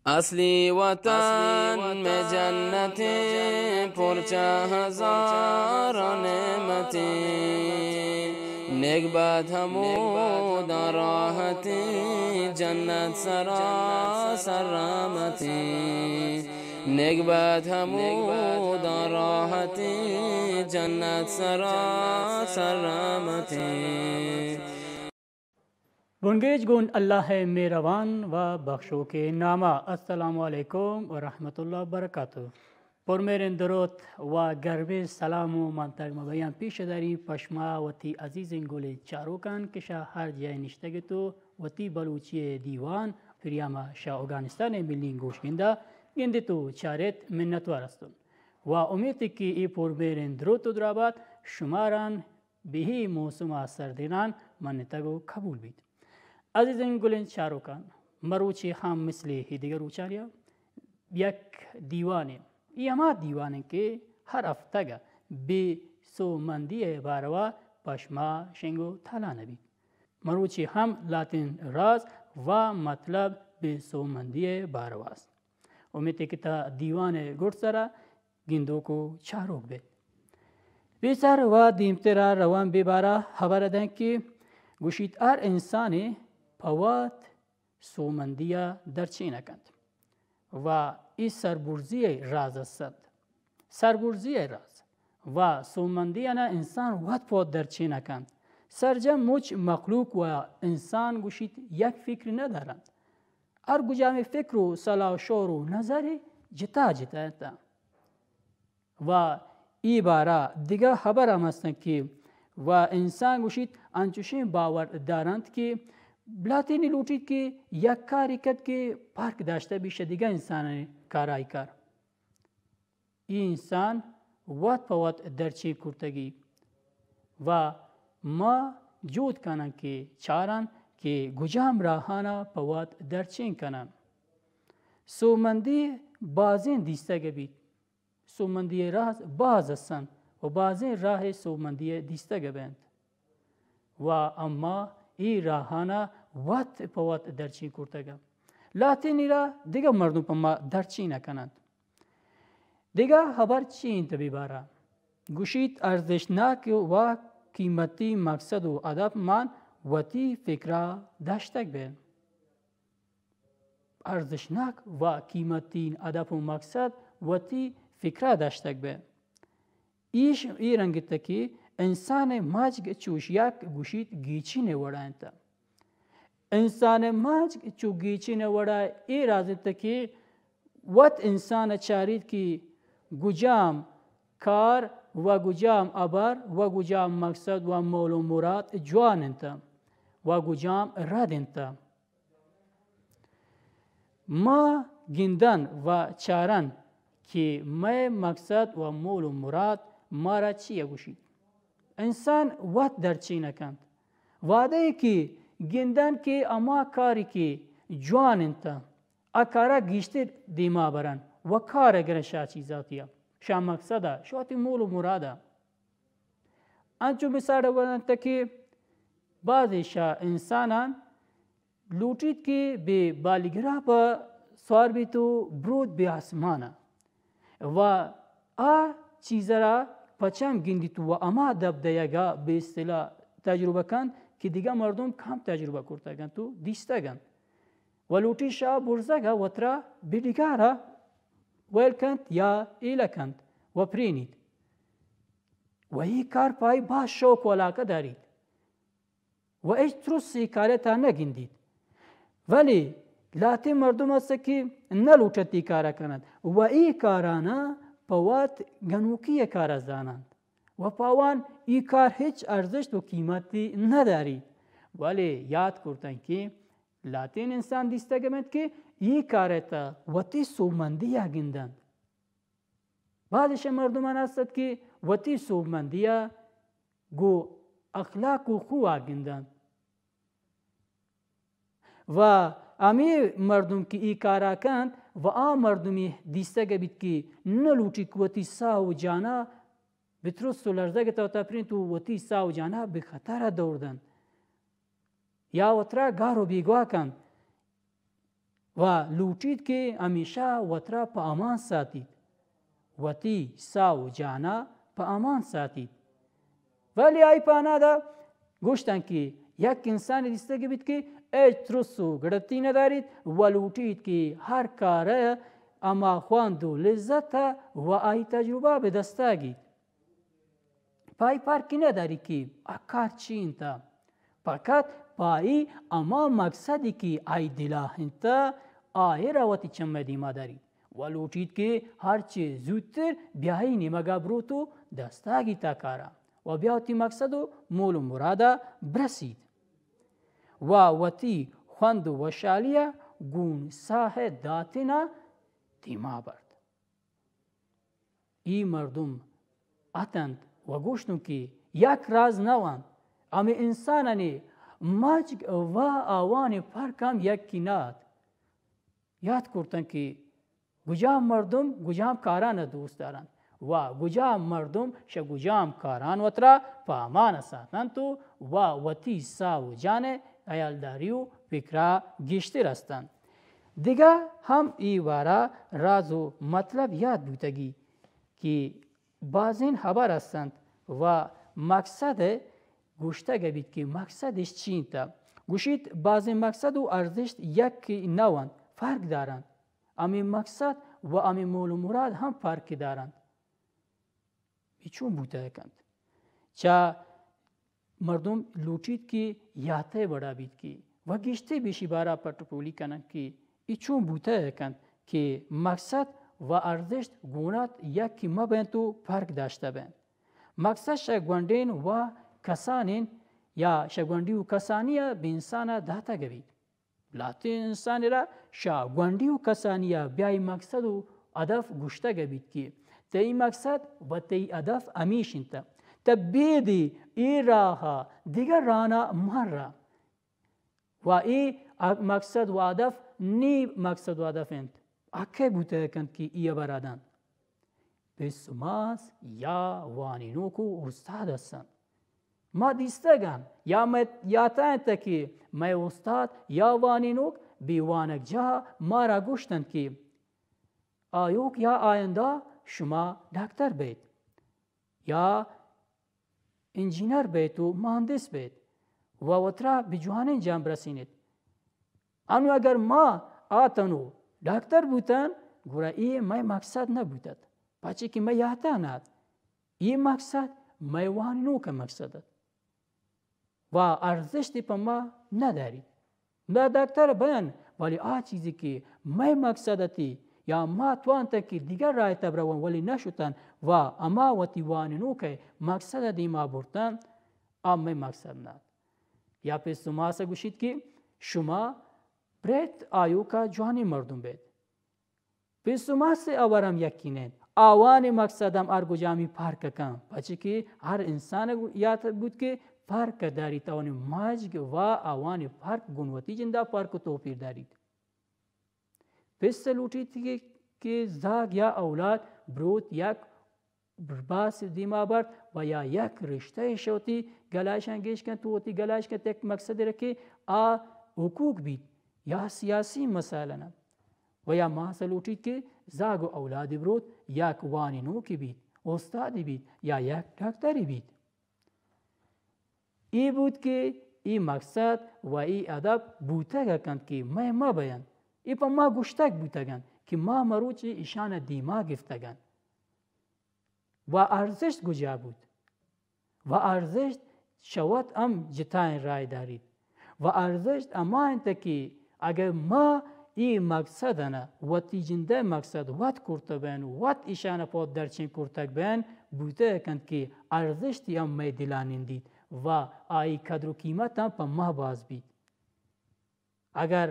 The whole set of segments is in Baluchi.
اصلی وطن میں جنتیں، پرچہ ہزار نعمتیں، نگبت ہموداں راحتیں، جنت سراسر رحمتیں، نگبت ہموداں راحتیں، جنت سراسر رحمتیں۔ بنگیج گون اللہ ءِ مہروان و بخشوکیں ناما۔ السلام علیکم و رحمت اللہ و برکاتہ۔ پرمہریں دروت و گرمیں سلام و منتگ مبیان پیش داریں پشما وتی عزیزیں گلیں چاروکان کہ شہ ہر جاہ نشتگ ات و وتی بلوچی دیوان پریاما شہ اوگانستان ملی گوش گندا گندت و چارت منتوار استن و امیت کہ اے پرمہریں دروت و درابات شماران بہ اے موسم ءِ سردینان منتگ و قبول بیت۔ عزیزیں گلیں چاروکان، مروچی ہم مثل اے دگہ روچانی ءَ یک دیوانے، اے ہما دیوانے کہ ہر ہفتگ ءَ بے سوبمندی ءِ باروا پشما شنگ و تالان بیت۔ مروچی ہم لہتیں راز و مطلب بے سوبمندی ءِ باروا است۔ امیت کہ تا دیوان ءِ گڈسرا گندوک و چاروک بیت۔ پیسر و دیمترا روان بے بارا ہبر دنت کہ گوشیت ہر انسانے پہ وت سوبمندی ءَ درچین کنت و اے سربرزی ءِ راز است۔ سربرزی ءِ راز و سوبمندی ءَ انسان وت پہ وت درچین کنت۔ سرجم مچ مخلوق و انسان گوشیت یک فکر ندارنت۔ ہر گجامیں فکر و صلاح و شور و نظرے جتا جتا انت۔ و اے بارا دگہ ہبر ہم استنت کہ و انسان گوشیت انچوشیں باور دارنت کہ لہتینی لوٹیت کہ یک کارے کنت کہ پرک داشتہ بیت شہ دگہ انسانانی کارا اے کار۔ اے انسان وت پہ وت درچین کرتگی و ما جہد کنن کہ چارن کہ گجام راہانا پہ وت درچین کنن۔ سوبمندی بازیں دیستگ بیت۔ سوبمندی ءِ راز باز ہستنت و بازیں راہ سوبمندی ءِ دیستگ بنت۔ و اما اے راہانا وت پہ وت درچین کرتگ۔ لہتینی راہ دگہ مردم پہ ما درچین کننت۔ دگہ ہبر چی انت بے بارا؟ گوشیت ارزشناک و قیمتی مقصد و ہدف مان وتی فکرا داشتگ بین۔ ارزشناک و قیمتی ہدف و مقصد وتی فکرا داشتگ بین۔ ایش اے رنگ انت کہ انسان ءِ مجگ چوش یک گوشیت گیچین ءِ وڑا انت۔ انسان ءِ مجگ چو گیچین ءِ وڑا اے راز انت کہ وت انسان ءَ چاریت کہ گجام کار و گجام ہبر و گجام مقصد و مول و مراد جوان انت و گجام رد انت۔ ما گندن و چارن کہ مئے مقصد و مول و مراد مارا چی ءَ گوشیت۔ انسان وت درچین کنت۔ وہدے کہ گندن کہ ہما کاری کہ جوان انت، آ کارا گیشتر دیما برن و کار گرن شہ چیزاتیا، شہ مقصدا، شہ وتی مول و مرادا۔ انچو مثال ورنت کہ بعضی شہ انسانان لوٹیت کہ بہ بالیگرا پہ سوار بیت و بروت بہ آسمانا و آ چیزرا پہ چم گندیت و ہما دپ دئیگا بہ اصطلاح تجربہ کنت کہ دگہ مردم کم تجربہ کرتگ انت و دیستگ انت و لوٹیت شہ برزگا وترا بہ ڈگارا ویل کنت یا ایلہ کنت و پرینیت و اے کار پہ آئی باز شوق و علاقہ داریت۔ و ہچ ترس اے کارے تہا نہ گندیت۔ ولی لہتیں مردم است کہ نہ لوٹنت اے کارا کننت و اے کارانا پہ وت گنوکی ءِ کارا زاننت و پہ آوان اے کار ہچ ارزشت و قیمتی نہ داریت۔ ولی یات کرتن کہ لہتیں انسان دیستگ بنت کہ اے کارے تہا وتی سوبمندی ءَ گندنت۔ بعض شہ مردمان است کہ وتی سوبمندی ءَ گوں اخلاق و خو ءَ گندنت و ہمے مردم کہ اے کارا کنت و آ مردمی دیستگ بیت کہ نہ لوٹیت کہ وتی ساہ و جانا بہ ترس و لرزگ ءِ تہا تپرینت و وتی ساہ و جانا بہ خطر ءَ دور دنت یا وترا گار و بیگواہ کنت۔ و لوٹیت کہ ہمیشہ وترا پہ امان ساتیت، وتی ساہ و جانا پہ امان ساتیت۔ ولی آئی پانادا گوشتن کہ یک انسانی دیستگ بیت کہ ہچ ترس و گڑتی نداریت و لوٹیت کہ ہر کارے ہما خوند و لذت و آئی تجربہ بہ دستا گیت۔ پہ آئی پرکی نداری کہ آ کار چی انت، پکت پہ آئی ہما مقصدی کہ آئی دلا انت، آئرا وتی چمے دیما داریت و لوٹیت کہ ہرچے زوتر بیا آئی نیمگا بروت و دستا گیتا کارا و بیا وتی مقصد و مول و مرادا برسیت و وتی خوند و وشحالیا گون ساہ داتنا دیما برت۔ ای مردم اتنت و گوشتن کہ یک راز نوانت، ہمے انسانانی مجگ و آوانی پرک ہم یکی نہ ات۔ یات کرتن کہ گجام مردم گجام کاران دوست دارنت و گجام مردم شہ گجام کاران وترا پہ امان ساتنت و و وتی ساہ و جان ہیالداری و فکرا گیشتر ہستنت۔ دگہ ہم ای بارا راز و مطلب یات بوتگی کہ بازین ہبر ہستنت و مقصد گوشتگ بیت کہ مقصدش چی انت۔ گوشیت، بازین مقصد و ارزشت یکی نوانت، فرق دارنت۔ ہمے مقصد و ہمے مول و مراد ہم فرق دارنت۔ اے چون بوتہ کنت؟ چہ مردم لوٹیت کہ یاتئے وڑا بیت کہ و گیشتر بیشی بارا پٹ و پولی کننت کہ اے چون بوتہ کنت کہ مقصد و ارزشت گونات یکی مہ بنت و فرق داشتہ بنت۔ مقصد شہ گونڈین و کسانین یا شہ گونڈی و کسانیا بہ انسانا داتگ بیت۔ لہتیں انسانے را شہ گونڈی و کسانیا بیا اے مقصد و ہدف گوشتگ بیت کہ تئی مقصد و تئی ہدف ہمیش انت۔ تہ بیدے اے راہا دگہ رانا مہ را۔ و اے مقصد و ہدف نی مقصد و ہدف انت۔ آ کئے بوتہ کنت کہ اے ہبرا دنت؟ پس و ماس یا وانینوک و استاد ہستنت۔ ما دیستگن یا مئے یاتا انت کہ مئے استاد یا وانینوک بہ وانگجاہ مارا گوشتنت کہ آیوک یا آیندہ شما ڈاکتر بیت یا انجینئر بیت و مہندس بیت و وترا بہ جوانیں جاہ برسینیت۔ انو اگر ما آتن و ڈاکتر بوتن، گڑا اے مئے مقصد نہ بوتت، پرچے کہ مئے یاتا نہ ات۔ اے مقصد مئے وانینوک مقصد ات و ارزشتی پہ ما نہ داریت۔ ما ڈاکتر بین، ولی آ چیزی کہ مئے مقصد اتی یا ما توانتن کہ دگہ راہ تب روان ولی نہ شتن و اما وتی وانینوک مقصد دیما برتن، آ مئے مقصد نہ ات۔ یا پس و ماس گوشیت کہ شما بریت آیوکا جوانیں مردم بیت۔ پس و ماس ہبر ہم یکی نہ انت۔ آوانی مقصد ہم ہر گجامی فرق کن، پرچے کہ ہر انسان یات بوت کہ فرق داریت، آوانی مجگ و آوانی فرق گون وتی جندا فرق و توپیر داریت۔ پس لوٹیت کہ، کہ زاگ یا اولاد بروت یک باس دیما برت و یا یک رشتہ شہ وتی گلائشان گیش کنت، تو وتی گلائش کنت یک مقصد رکھے آ حقوق بیت یا سیاسی مسائل انت۔ و یا ماس لوٹیت کہ زاگ و اولادی بروت یک وانینوکی بیت، استادی بیت یا یک ڈاکتری بیت۔ ای بوت کہ ای مقصد و ای ہدف بوتگ کنت کہ مئے مہ بینت۔ ای پہ ما گوشتگ بوتگ انت کہ ما مروچی ایشان دیما گفتگ انت۔ و ارزشت گجا بوت؟ و ارزشت شہ وت ہم جتائیں راہ داریت۔ و ارزشت ہما انت کہ اگہ ما ای مقصد انا وتی جندئے مقصد وت کرتہ بین، وت ایشان پاد درچین کرتگ بین، بوتہ کنت کہ ارزشتی ہم مئے دلا نندیت و آئی قدر و قیمت ہم پہ ما باز بیت۔ اگر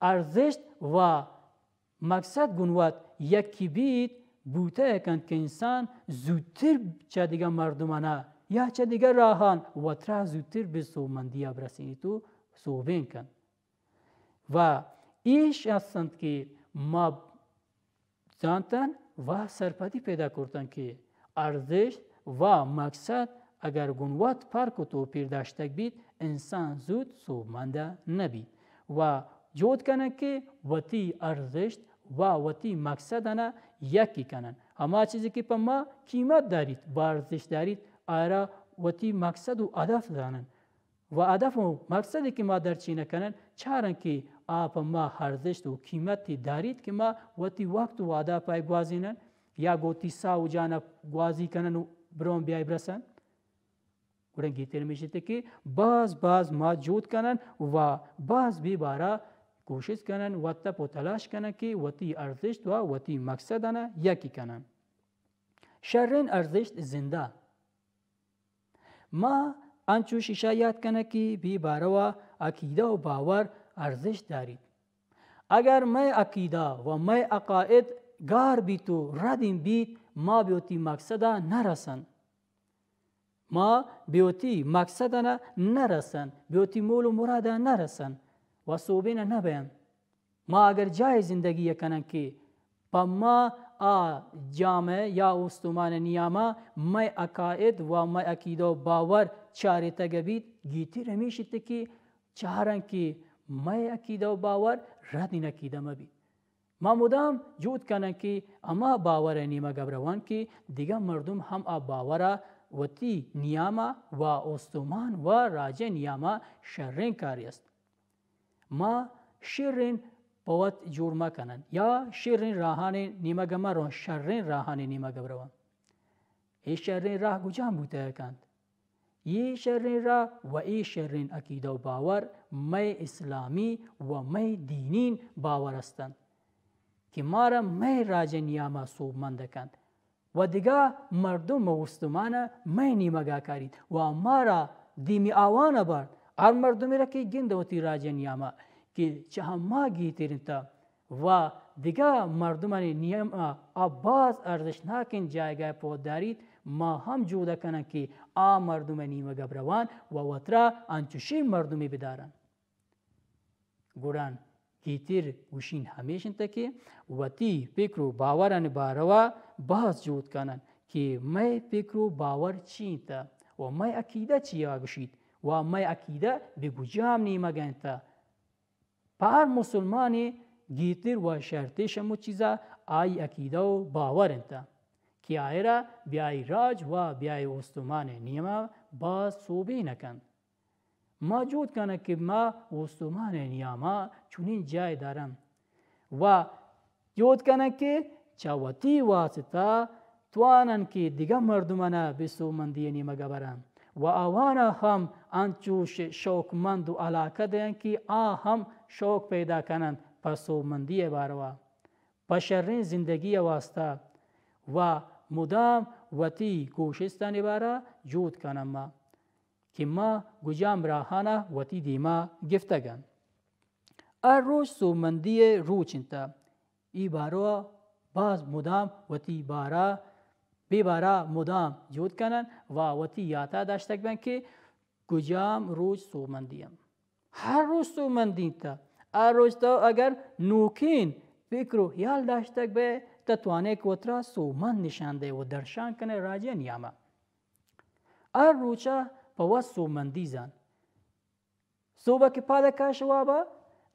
ارزشت و مقصد گون وت یکی بیت، بوتہ کنت کہ انسان زوتر چہ دگہ مردمانا یا چہ دگہ راہان وترا زوتر بہ سوبمندیا برسینیت و سوبین کنت۔ و ایش ہستنت کہ ما زانتن و سرپدی پیدا کرتن کہ ارزشت و مقصد اگر گون وت فرق و توپیر داشتگ بیت، انسان زوت سوبمند نہ بیت و جہد کنن کہ وتی ارزشت و وتی مقصدانا یکی کنن۔ ہما چیزے کہ پہ ما قیمت داریت و ارزشت داریت، آئرا وتی مقصد و ہدف زانن۔ و ہدف و مقصدے کہ ما درچینہ کنن، چارن کہ آ پہ ما ارزشت و قیمتے داریت کہ ما وتی وقت و وہدا پہ گوازینن یا گوں وتی ساہ و جانا گوازی کنن و برون بیای برسن۔ گڑا گیتر ہمیش انت کہ باز باز ما جہد کنن و باز بے بارا کوشست کنن و تپ و تلاش کنن کہ وتی ارزشت و وتی مقصدانا یکی کنن۔ شرین ارزشت زندہ۔ ما انچوش اشا یات کنن کہ بے باروا عقیدہ و باور ارزشت داریت۔ اگر مئے عقیدہ و مئے عقائد گار بیت و ردین بیت، ما بہ وتی مقصدا نہ رسن۔ ما بہ وتی مقصدا نہ، نہ رسن، بہ وتی مول و مرادا نہ رسن و سوبینا نہ بین۔ ما اگر جاہے زندگی کنن کہ پہ ما آ جامعہ یا استمان نیاما مئے عقائد و مئے عقیدہ و باور چارتگ بیت، گیتر ہمیش انت کہ چارن کہ مئے عقیدہ و باور ردین عقیدہ مہ بیت۔ ما مدام جہد کنن کہ ہما باور نیمگا بروان کہ دگہ مردم ہم آ باورا وتی نیاما و استمان و راجئے نیاما شرین کاری است۔ ما شرین پہ وت جوڑ مہ کنن یا شرین راہانی نیمگا مہ رون، شرین راہانی نیمگا بروان۔ اے شرین راہ کجام بوتہ کنت؟ اے شرین راہ و اے شرین عقیدہ و باور مئے اسلامی و مئے دینین باور استنت کہ مارا مئے راجئے نیاما سوبمند کنت و دگہ مردم و استمانا مئے نیمگا کاریت و مارا دیمی آوانا بارت۔ ہر مردمے را کہ گند وتی راجئے نیاما کہ چہ ہما گیتر انت و دگہ مردمانی نیاما آ باز ارزشناکین جایگاہ پہ وت داریت، ما ہم جہد کنن کہ آ مردمئے نیمگا بروان و وترا انچوشیں مردمے بدارن۔ گڑان گیتر گوشین ہمیش انت کہ وتی فکر و باورانی باروا باز جہد کنن کہ مئے فکر و باور چی انت و مئے عقیدہ چیا گوشیت و مئے عقیدہ بہ کجام نیمگا انت۔ پہ ہر مسلمانے گیتر و شرتر شمو چیزا آئی عقیدہ و باور انت کہ آئرا بیائی راج و بیائی استمانئے نیاما باز سوبین کنت۔ ما جہد کنن کہ ما استمانئے نیاما چنین جاہے دارن و جہد کنن کہ چہ وتی واسطہ توانن کہ دگہ مردمانا بہ سوبمندی نیمگا برن و آوانا ہم انچوش شوقمند و علاقہ دئین کہ آ ہم شوق پیدا کننت پہ سوبمندیئے باروا، پہ شرین زندگیئے واسطہ و مدام وتی کوشستانی بارا جہد کنن ما کہ ما کجام راہانا وتی دیما گپتگن۔ ہر روچ سوبمندیئے روچ انت۔ اے باروا باز مدام وتی بارا، بے بارا مدام جہد کنن و وتی یاتا داشتگ بین کہ کجام روچ سوبمندی انت۔ ہر روچ سوبمندی انت۔ ہر روچ تو اگر نوکین فکر و ہیال داشتگ بئے، تہ توانئے کہ وترا سوبمند نشان دئے و درشان کنئے راجئے نیاما۔ ہر روچا پہ وت سوبمندی زان۔ سہبا کہ پاد کائے شہ وابا،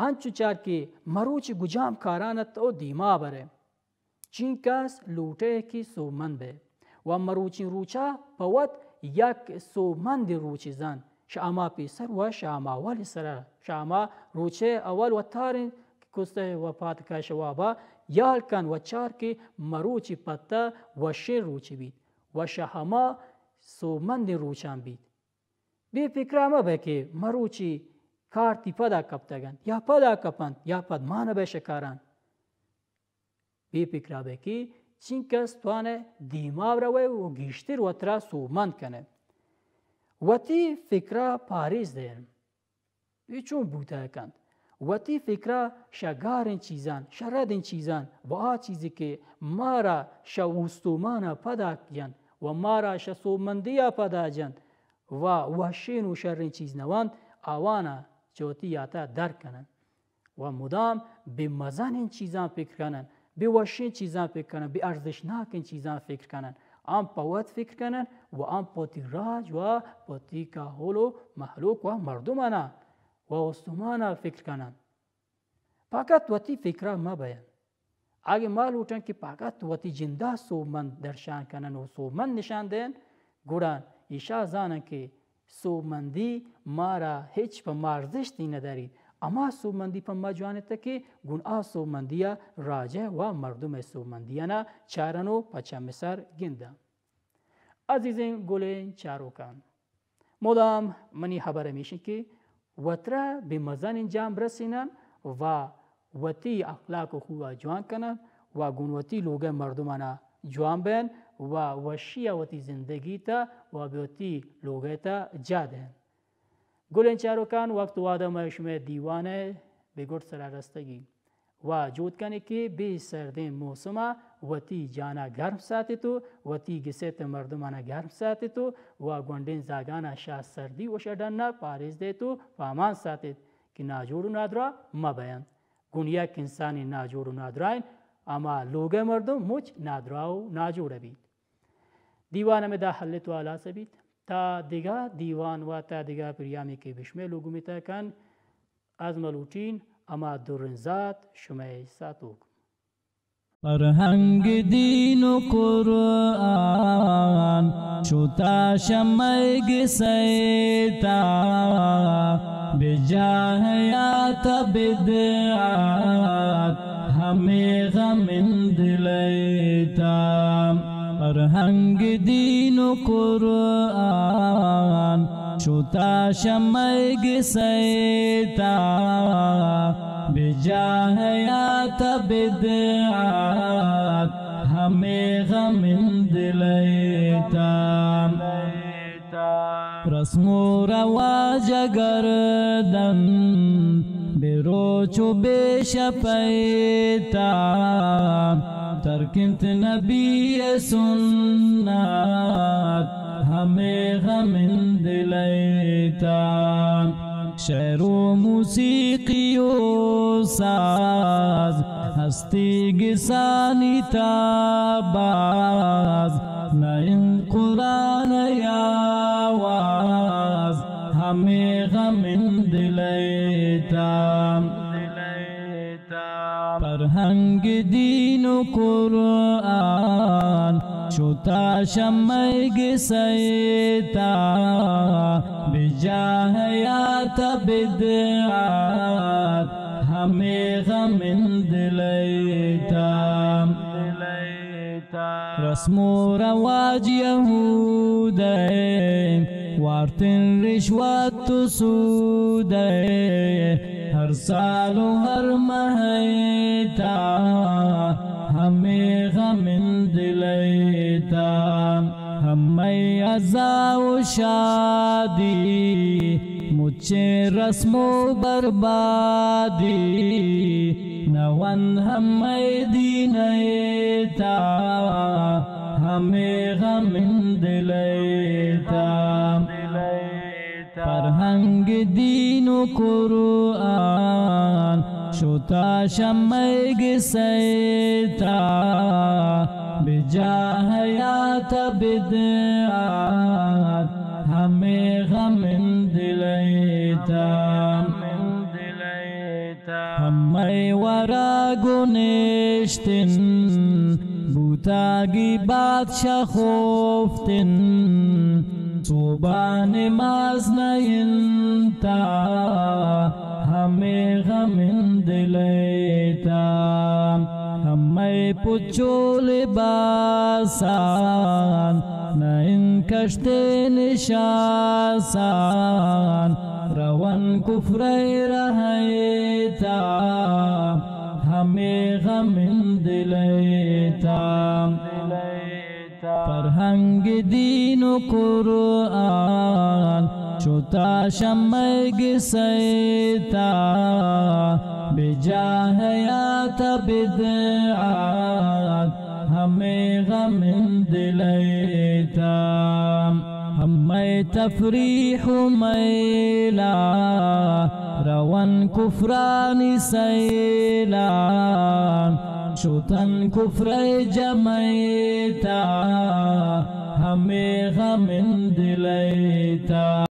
انچو چار کہ مروچی کجام کارانا تو دیما برئے۔ چینکس لوٹئے کہ سوبمند بئے و مروچین روچا پہ وت یک سوبمندین روچے زان، شہ ہما پیسر و شہ ہما اول سرا، شہ ہما روچئے اول وتارین کہ کستئے و پاد کائے شہ وابا ہیال کن و چار کہ مروچی پہ تہ وشین روچے بیت و شہ ہما سوبمندین روچان بیت۔ بے پکرا مہ بئے کہ مروچی کار تئی پدا کپتگ انت یا پدا کپنت یا پدمان بئے شہ کاران۔ بے پکرا بئے کہ چینکس توانئے دیما روئے و گیشتر وترا سوبمند کنئے۔ وتی فکرا پاریز دئے۔ اے چون بوتہ کنت؟ وتی فکرا شہ گارین چیزان، شہ ردین چیزان و آ چیزے کہ مارا شہ اوستومانا پدا جنت و مارا شہ سوبمندیا پدا جنت و وشین و شرین چیز نونت، آوانا چہ وتی یاتا در کنن و مدام بہ مزنین چیزان فکر کنن، بہ وشین چیزان فکر کنن، بہ ارزشناکین چیزان فکر کنن۔ ہم پہ وت فکر کنن و ہم پہ وتی راج و پہ وتی کہول و مہلوک و مردمانا و استمانا فکر کنن۔ پاکت وتی فکرا مہ بین۔ اگہ ما لوٹن کہ پاکت وتی جندا سوبمند درشان کنن و سوبمند نشان دین، گڑا ایشا زانن کہ سوبمندی مارا ہچ پہ ما ارزشتی نداریت۔ ہما سوبمندی پہ ما جوانتہ کہ گون آ سوبمندیا راجہ و مردم سوبمندیانا چارن و پہ چم سر گندن۔ عزیزین گلین چاروکان، مدام منی ہبر ہمیش انت کہ وترا بہ مزنین جام برسینن و وتی اخلاق و خوا جوان کنن و گون وتی لوگئے مردمانا جوان بین و وشیا وتی زندگی تا و بہ وتی لوگئے تا جا دین۔ گلین چاروکان، وقت و وہدا ما شمئے دیوانئے بہ گڈ سرا رستگی و جہد کنیں کہ بہ سردیں موسما وتی جانا گرم ساتیت و وتی گسیت مردمانا گرم ساتیت و گونڈین زاگانا شہ سردی و شہ ڈنا پاریز دئیت و پہ امان ساتیت کہ ناجوڑ و نادراہ مہ بینت۔ گون یک انسانی ناجوڑ و نادراہین ہما لوگئے مردم مچ نادراہ و ناجوڑ بیت۔ دیوان ہمدا ہلت و ہلاس بیت۔ تا دگہ دیوان و تا دگہ پریامی کہ بہ شمئے لوگمی تہ کن، از ما لوٹین ہما درین ذات شمئے ساتوک۔ فرہنگ، دین و قرآن شتا شمئے گسئے تا، بجا حیات بدعات ہمے غمین دلئے تا۔ فرہنگ، دین و قرآن شتا شمئے گسئے تا، بجا حیات بدعات ہمے غمین دلئے تا۔ رسم و رواج گردن بہ روچ و بہ شپئے تا، ترک انت نبی سنت ہمے غمین دلئے تا۔ شعر و موسیقی و ساز ہستی گسانی تا باز، نہ انت قرآنئے آواز ہمے غمین دلئے تا۔ فرہنگ، دین و قرآن شتا شمئے گسئے تا، بجا حیات بدعات ہمے غمین دلئے تا۔ رسم و رواج یہودئے، وارتن رشوت و سودئے، ہر سال و ہر مہئے تا ہمے غمین دلئے تا۔ ہمئے عزا و شادی مچیں رسم و بربادی، نہ انت ہمئے دینئے تا ہمے غمین دلئے تا۔ فرہنگ، دین و قرآن شتا شمئے گسئے تا، بجا حیات بدعات ہمے غمین دلئے تا۔ ہمئے ورا گونشتن بوتگی بادشاہ خوفتن، صبح نماز نہ انت ہمے غمین دلئے تا۔ ہمئے پچ و لباسان نہ انت کشتیں نشاسان، روان کفرئے رہئے تا ہمے غمین دلئے تا۔ فرہنگ، دین و قرآن شتا شمئے گسئے تا، بجا حیات بدعات ہمے غمین دلئے تا۔ ہمئے تفریح و میلا روان کفرانی سیلا، شتن کفرئے جمئے تا ہمے غمین دلئے تا۔